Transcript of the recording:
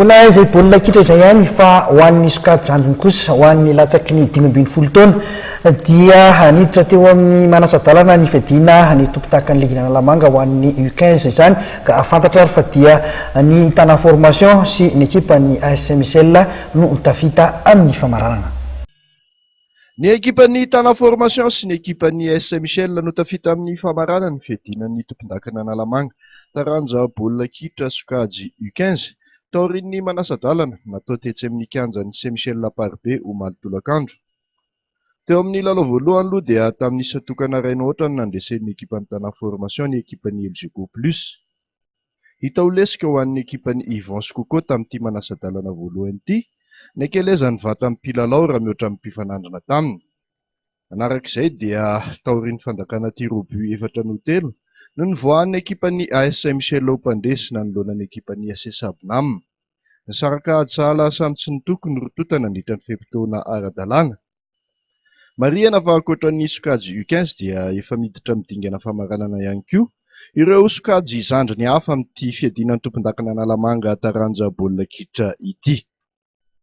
Mbola izay baolina kitra izay ihany fa ho an'ny sokajy zandriny kosa, ho an'ny latsaky ny 15 taona dia niditra teo amin'ny manasa-dalana ny fiadiana ny tompondakan'ny ligin'Analamanga ho an'ny U15 izany ka fantatra ary fa dia ny Tana Formation sy ny ekipan'ny AS Saint Michel no tafita amin'ny famaranana. Ny ekipan'ny Tana Formation sy ny ekipan'ny AS Saint Michel no tafita amin'ny famaranana ny fiadiana ny tompondakan'Analamanga taranja baolina kitra sokajy U15 taorian'ny manasa-dalana natao tetsy amin'ny kianjan'ny Saint Michel Amparibe omaly tolakandro. Teo amin'ny lalao voalohany aloha dia tamin'ny isa tokana iray no aotra no nandresen'ny ekipan'ny Tana Formation ny ekipan'ny Elgeco Plus. Hita ho lesika ho an'ny ekipan'i Yvon sy Coco tamin'ity manasa-dalana voalohany ity ny ankelezan'ny vatan'ny mpilalao raha mihoatra amin'ny mpifanandrina taminy. Manaraka izay dia taorian'ny fandakana tir au but 4-3 no nivoahan'ny ekipan'ny AS Saint Michel ho mpandresy nanoloana ny ekipan'ny AC Sabnam. Nisaraka ady sahala samy tsy nitoko ny roa tonta nandritra ny fe-potoana ara-dalàna. Marihana fa ankoatra ny sokajy U15 dia efa miditra amin'ny dingana famaranana ihany koa ireo sokajy zandriny hafa amin'ity fiadiana ny tompondakan'Analamanga taranja baolina kitra ity.